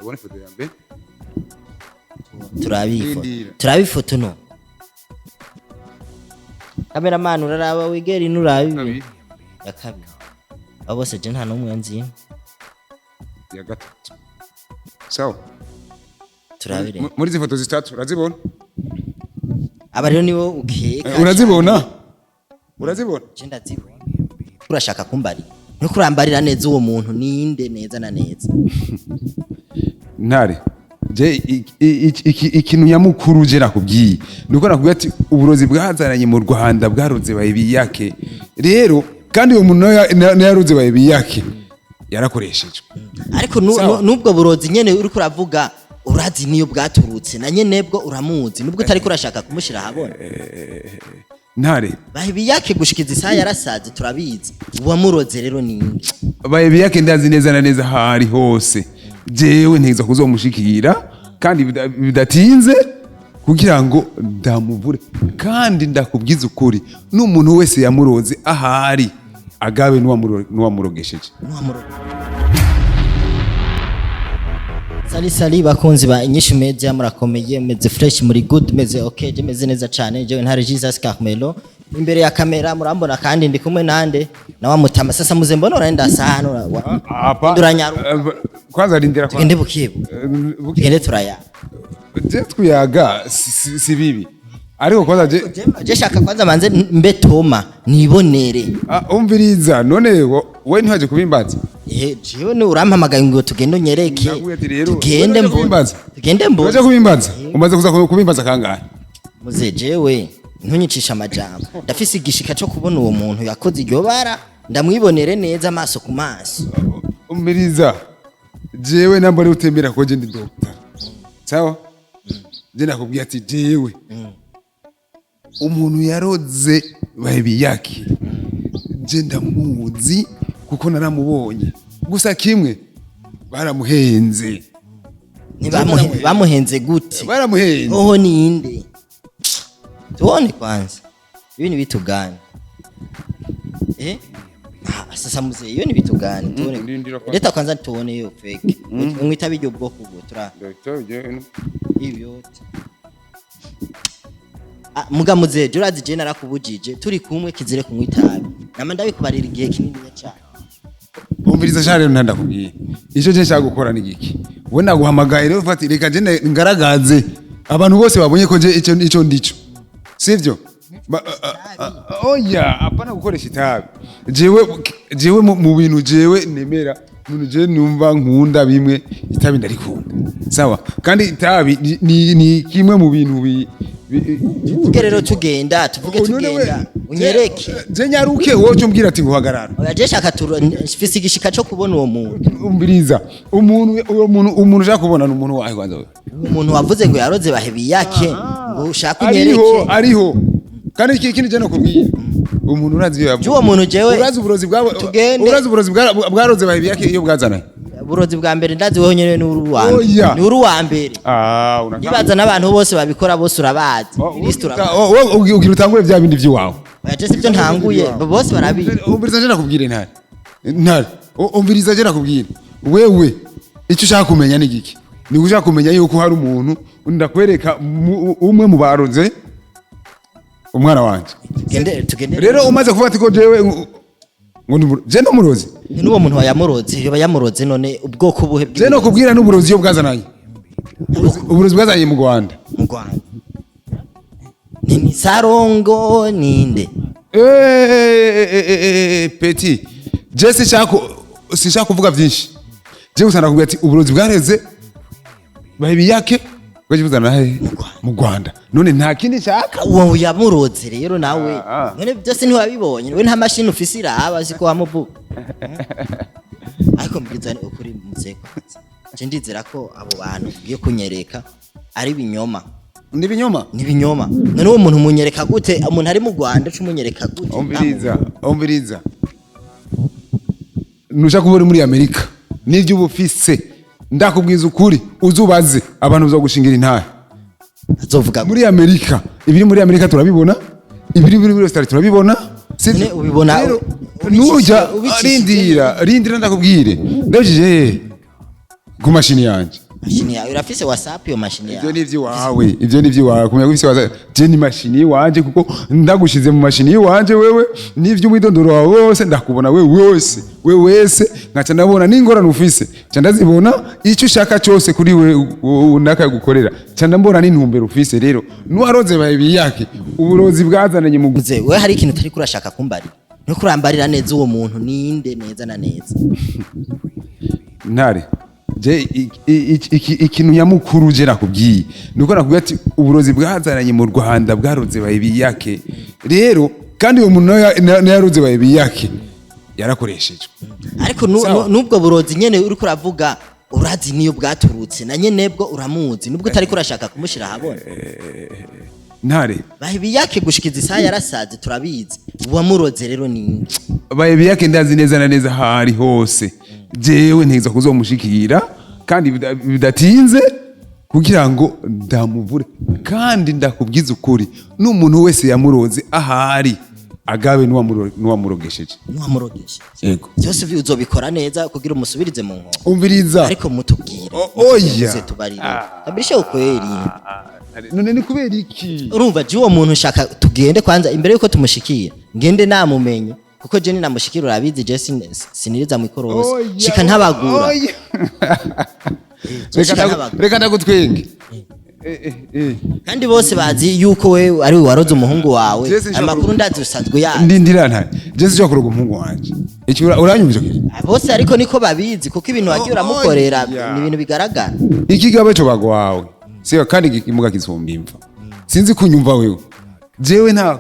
Tubone ifoto ya mbere. Turabe iyi foto. Rindira. Turabe ifoto. No cameraman, uraraba wigera ino urabe ibi. Kabiri. Ya kabiri, abo bose je nta n'umwe nzi. Ya gatatu, sawa. Turabe rero. Muri izi foto zitatu urazibona? Aba rero nibo ukeka? Urazibona, urazibona? Je ndazibona. Urashaka kumbarira, ntuko urambarira neza uwo muntu ninde neza na neza? Ntare, je ikintu nyamukuru je nakubwiye nuko nakubwiye ati uburozi bwazananye mu Rwanda bwaroze Bahebiyake. Rero kandi uwo muntu nawe yaroze Bahebiyake, yarakoreshejwe. Ariko Sawa. n'ubwo burozi nyene uriko uravuga, urazi niyo bwaturutse, na nyene bwo uramuzi, nubwo utariko urashaka kumushira ahabona. Ntare. Bahebiyake gushikiza isaha yarasaze, turabizi. Uwamuroze rero ninde? Bahebiyake ndazi neza na neza aho ari hose. Jewe ntegeza kuzomushikira kandi bidatinze kugira ngo ndamuvure. Kandi ndakubwiza ukuri, n'umuntu wese yamuroze ahari agabe n'uwamurogesheje. N'uwamuroze. Sali sali bakunzi ba Inyishu Media, murakomeye, meze fresh, muri good, meze okay? Je meze neza cyane. Jewe Ntare Jesus Carmelo imbere ya kamera murambona, kandi ndi kumwe nande? Na wa mutama. Sasa muze mbona uraenda sana Apa. Uranyaruka. Kwanza rindira. Tugende bukibu. Tugende turaya. Je twiyaga si bibi, ariko kwanza je Je shaka kwanza manze mbe Toma nibonere. Ah, umviriza, none we ntiwaje kubimbaza? Eh, jewe ni urampamagaye ngo tugende unyereke. Nakubwiye ati rero, Tugende wewe mbone. kubimbaza. Tugende mbone. Waje kubimbaza, umaze kuza kubimbaza kangahe? Muze, jewe ntunyicisha amajambo, ndafise igishika cyo kubona uwo muntu yakoze iryo bara, ndamwibonere neza amaso ku maso. Umviriza, jewe namba ari utembera ko je ndi doctor, sawa? Je nakubwiye ati jewe umuntu yaroze Bahebiyake je ndamuzi kuko naramubonye. Gusa kimwe, baramuhenze. Bamuhenze gute? Baramuhenze. Hoho ninde? Tuone kwanza ibi ni vitu gani? Eh, ah, sasa mzee, hiyo ni vitu gani? Tuone. Ndindira kwanza. Leta kwanza tuone hiyo fake. Mwita bijyo bwoko ubwo tura ibi yote. Ah, muga muzehe, urazi je narakubujije turi kumwe, kizire kunywa itabi, nama ndabikubarira igihe kinini cyane. Umviriza sha, rero ntandakubwiye icyo je nshaka gukora ni giki. We naguhamagaye rero, fati reka je ngaragaze abantu bose babonye ko je ico ndico, sivyo? Oya, apana gukoresha itabi. Jewe mu bintu jewe nemera, mu bintu jewe numva nkunda bimwe, itabi ndarikunda, sawa? Kandi itabi ni kimwe mu bintu Tuvuge rero, tugenda tuvuge. None we, Tugenda unyereke. Je nyaruke, wowe uca umbwira ati guhagarara. Oya, je shaka mfise igishika cyo kubona uwo muntu. Umviriza, umuntu uwo muntu, umuntu ushaka kubona ni umuntu wahe kwanza wewe? Umuntu wavuze ngo yaroze Bahebiyake, ngo ushaka Ariho. unyereke. Ariho. Kandi iki kindi je nakubwiye, umuntu urazi iyo yavuye. Uwo muntu jewe Urazi uburozi bwabo? Tugende. Urazi uburozi bwaroze Bahebiyake iyo bwazana? Uburozi bwa mbere ndazi wowe nyene ni uri uwa mbere. Oya. Ni uri uwa mbere. Ah, unataka Nibaza n'abantu bose babikora, bose urabazi. List urabazi. Ugira utangure bya bindi by'iwawe. Oya, je sibyo ntanguye, bose barabizi. Umviriza, je nakubwire, ntare ntare, umviriza, je nakubwire wewe, icyo ushaka kumenya ni giki? Ni ushaka kumenya yuko hari umuntu ndakwereka umwe mu baroze umwana wanje. Tugende, tugende. Rero umaze kuvuga ati ko jewe ngo je n'umurozi. Ni n'uwo muntu wayamuroze, yoba yamuroze none ubwoko buhe? Je no kubwira n'uburozi iyo bwazananye, uburozi bwazanye mu Rwanda. Mu Rwanda ni Sarongo ninde? Petit, je sinshaka kuvuga byinshi. Je gusa ndakubwira ati uburozi bwareze Bahebiyake bwajibuzana he? Mu Rwanda. None nta kindi nshaka. Uwo yamuroze rero nawe? Ah, ah. None byose ntiwabibonye? We nta mashini ufise iraba ziko wamuvuga. Ariko mbwiza ni ukuri muzehe, kwanza je ndizera ko abo bantu ugiye kunyereka ari ibinyoma. Ni ibinyoma. Ni ibinyoma. None uwo muntu munyereka gute? Umuntu ari mu Rwanda uca umunyereka gute? Umviriza, umviriza, nushaka kuba uri muri Amerika n'ibyo uba ufise, ndakubwiza ukuri, uzubaze abantu bazagushingira intahe. Azovuga Muri Amerika, ibiri muri Amerika turabibona, ibiri muri Australia turabibona, sivyo? None ubibona Rero, nujya ubicishije- rindira, rindira ndakubwire, ndabishije hehe ku mashini yanjye. Mashini yawe irafise WhatsApp, iyo mashini Ivyo yawe? ni ivy'iwawe, ivyo ni ivy'iwawe kumenya ko ufise WhatsApp. Je ni mashini iwanje, kuko ndagushize mu mashini iwanje wewe n'ivy'umwidondoro wawe wose ndakubona wewe wose, wewe wese nkaca ndabona n'ingorane ufise, ca ndazibona, icyo ushaka cyose kuri we nakagukorera, ca ndambona n'intumbero ufise. Rero nuwaroze bayibiyake uburozi bwazananye mu Mzee, wewe hari ikintu utari kurashaka kumbarira, ntuko urambarira neza uwo muntu ninde neza na neza. Ntare, je ikintu nyamukuru je nakubwiye nuko nakubwiye ati uburozi bwazananye mu Rwanda bwaroze bayibiyake. Rero kandi uwo muntu nawe yaroze bayibiyake yarakoreshejwe. Ariko Sawa. nubwo burozi nyene uriko uravuga, urazi niyo bwaturutse, na nyene bwo uramuzi, nubwo utariko urashaka kumushira ahabona. Ntare. Bahibiyake gushikiza isaha yarasaze, turabizi. Uwamuroze rero ninde? Bayibiyake ndazi neza na neza ahari hose. Jewe ntegeza kuzomushikira kandi bidatinze kugira ngo ndamuvure, kandi ndakubwiza ukuri n'umuntu wese yamuroze ahari agabe n'uwamurogesheje. N'uwamurogeshe? Yego. Byose uzobikora neza kugira umusubirize mu nkoko? Umviriza. Ariko mutubwire. Oya. Muze tubarire tabirishe ukweli. None ni kubera iki? Urumva je uwo muntu ushaka tugende kwanza imbere yuko tumushikira, ngende namumenye, kuko je ninamushikira urabizi je siniriza mu ikorosi. Oya, shika ntabagura. oya. Shika ntabagura. Reka ndagutwenge. Kandi bose bazi yuko we ari we waroze umuhungu wawe. Jesse nshobora Amakuru ndazi usanzwe yazi. Ndindira ntare, je sinshobora kuroga umuhungu wanje. Iki uranyumva icyo kintu? Bose ariko niko babizi, kuko ibintu wagiye uramukorera Oya. ni ibintu bigaragara. Ikigabo cyo bagwawe siyo, kandi imuga kizumba imva. Sinzi kunyumva wewe. Jewe nta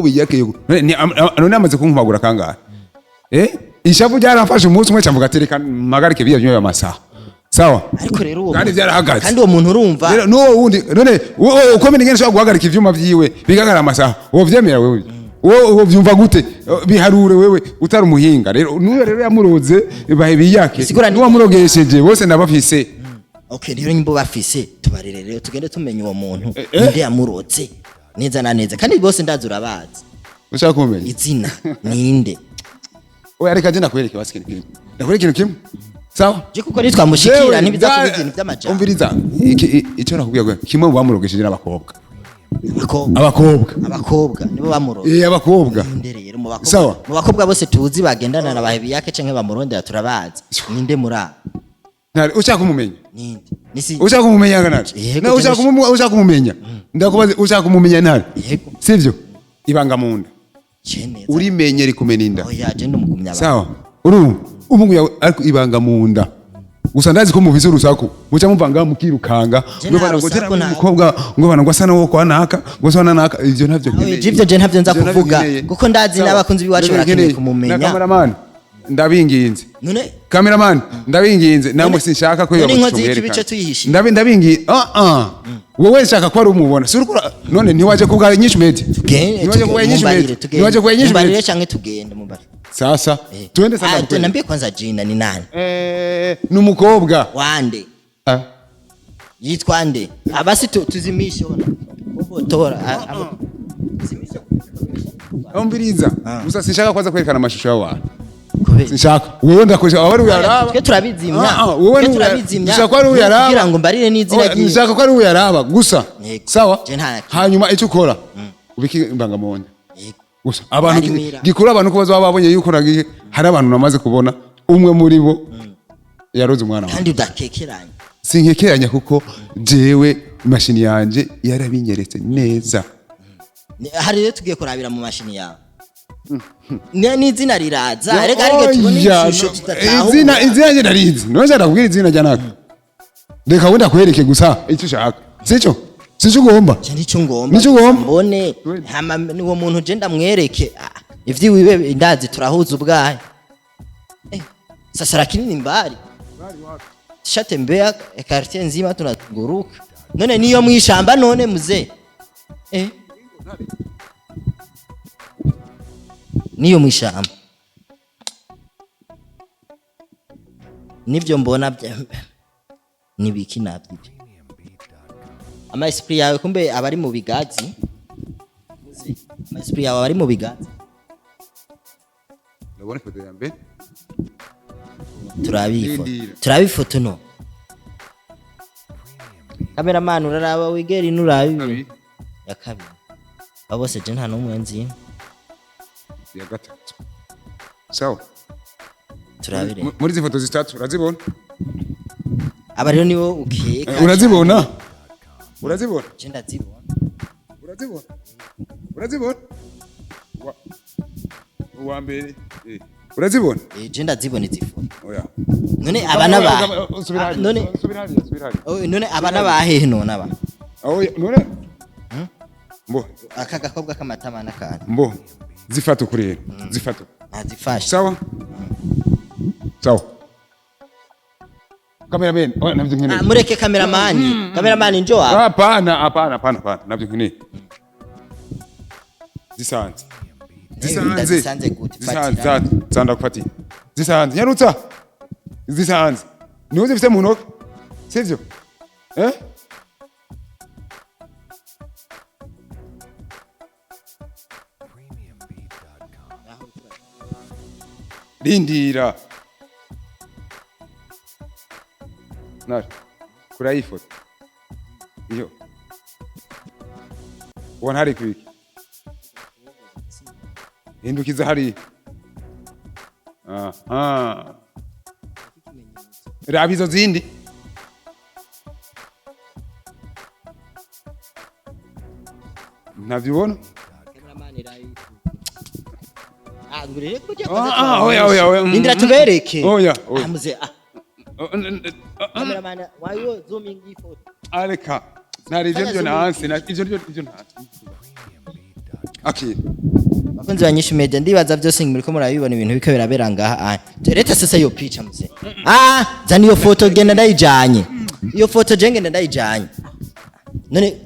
biyake. None amaze kunkubagura kangahe? Ishavu ryaramfashe umunsi umwe, cyamvuga ati reka mpagarike biya byo amasaha, sawa? Ariko rero uwo Kandi byarahagaze. Kandi uwo muntu urumva. Rero n'uwo wundi none wowe uko menya ingene ushobora guhagarika ivyuma vyiwe bigahagarara amasaha, wowe vyemera wewe? Wowe vyumva gute? Biharure wewe utari umuhinga. Rero n'uyo rero yamuroze bahe biyake n'uwamurogesheje bose ndabafise. Okay, rero nyimbo bafise tubarire, rero tugende tumenya uwo muntu ninde yamuroze neza na neza, kandi bose ndazi urabazi. Ushaka kumenya? Izina ninde? Oya, reka je ndakwereke basi ikintu kimwe, ndakwereke ikintu kimwe, sawa? Je kuko nitwamushikira Jewe, ntibiza kuba ibintu by'amajambo. Umviriza, icyo nakubwiye ngo kimwe mu bamurogesheje n'abakobwa. Abakobwa? Abakobwa. Abakobwa nibo bamuroze? Eh, abakobwa. Ninde rero mu bakobwa? Sawa. Mu bakobwa bose tuzi bagendana na bahebiyake canke bamurondera turabazi, ninde muri abo? Ntari ushaka kumumenya? Ninde nisi? Ushaka kumumenya ngana? Yego, Na ushaka ushaka kumumenya, ndakubaza, ushaka kumumenya ntari? Yego. Sivyo, ibanga munda. Je neza. Urimenye rikumena inda. Oya, je ndumugumya abantu. Sawa, urumva umuhungu yawe ariko ibanga munda gusa. Ndazi ko mufise urusaku, muca muvanga mukirukanga Je ngo nta bana ngo rusaku tera nta- umukobwa ngo bana ngo asa n'uwo kwa naka, ngo asa na naka. Ivyo ntavyo Oya, nkeneye. ivyo je ntavyo nza Ivyo ntavyo kuvuga, nkeneye. kuko ndazi Sawa. n'abakunzi b'iwacu Ivyo barakeneye nkeneye. kumumenya. Na cameraman ndabinginze. None Cameraman ndabinginze namwe, sinshaka ko none inkozi y'ikibi ico tuyihishe? Ndabinginze. Ah, wowe nshaka ko ari umubona, si uriko none ntiwaje kubwa Inyishu Media? Tugende. Ntiwaje kubwa Inyishu Mumbarire, Media? tugende. Ntiwaje kubwa Inyishu Mumbarire Media? canke tugende, mumbarire. Sasa tuende sasa. Ah, Mkweli. nambie kwanza jina ni nani? Ni umukobwa. Wande? Ah. Yitwa nde? Abasi tuzimishe ona ubotora. Tuzimishe. Umviriza gusa, sinshaka kwanza kwerekana amashusho y'abantu. Kubera? Sinshaka. Wewe ndakoresha aho ari uyaraba. Twe turabizimya. Ah, ah, wowe Twe ni turabizimya. Nshaka ko ari uyaraba. Kugira ngo mbarire n'izina Oh, ryiwe. nshaka ko ari uyaraba gusa. Yego. Sawa. Je nta- Hanyuma icyo ukora ubiki imbangamuntu Yego. gusa abantu Arimira. gikura abantu ko bazaba babonye yuko nagiye hari abantu namaze kubona umwe muri bo yaroze umwana wawe. Kandi udakekeranya? Sinkekeranya kuko jewe imashini yanje yarabinyeretse neza. Hari rero tugiye kurabira mu mashini yawe. N'izina riraza, reka ariko tubone Oya, ishusho no, tudatahura. Izina ryanjye ndarizi. None ndakubwira izina rya naka? Reka wenda kwereke gusa icyo ushaka, sico? Sico ugomba? Je nico ngomba. Nico ugomba? Mbone hama uwo muntu je ndamwereke. Ivyiwiwe ndazi turahuza ubwahe. Sasa lakini ni mbali, tushatembea quartier nzima tunazunguruka, none niyo mwishamba none mzee, niyo mwishamba nivyo mbona nibiki navyo ama esprit yawe kumbe abari mu bigazi. Mzee, ama esprit yawe abari mu bigazi. Ndabona ifoto ya mbere. Turabifoto. Ndindira. Turabifoto no Cameraman, uraraba wigera ino, uraba ibi. Kabiri. Ya kabiri. Abo bose je nta n'umwe nzi. Ya gatatu, sawa. Turabire. Muri izi foto zitatu urazibona? Aba rero nibo ukeka. Urazibona, urazibona? Je ndazibona. Urazibona, urazibona. Uwa mbere, urazibona? Je ndazibona izi foto. Oya. None aba n'aba Subira hariya, none subira hariya, subira hariya. Oh, none aba n'abahehe none aba? Oya, none mbo Aka gakobwa k'amatama n'akantu. Mbo zifata uku rero, zifata uku. Nazifashe. Sawa sawa, cameraman, oya, navyo nkeneye. Ah, mureke cameraman, cameraman njo wawe. Hapana, hapana, hapana, hapana, navyo nkeneye. Zisanze, zisanze. Ndazisanze gute? Zisanze. Fatira. Zanda kufatira, zisanze, nyarutsa, zisanze, niwe zifite mu ntoki, sivyo? Eh, rindira nari kuri iyi foto, iyo ubona hari kwiki, hindukiza hariya. Aha, raba izo zindi. Ntavyibona. Cameraman, rayi. Ah, ngurire kujya. Ah, ah, oya, oya, oya. Rindira tubereke. Oya, oya. Ah, muze, ah. Cameraman, why you zooming iyi foto? Areka, ntari ivyo byo nanse ivyo byo, ivyo ntanse. Akira. Bakunzi ba Nyinshi Media, ndibaza byose muriko murabibona, ibintu biko birabera ngaha. Ah, leta sasa iyo picha, mzee. Ah, zana iyo foto, genda ndayijanye. Iyo foto je ngenda ndayijanye. None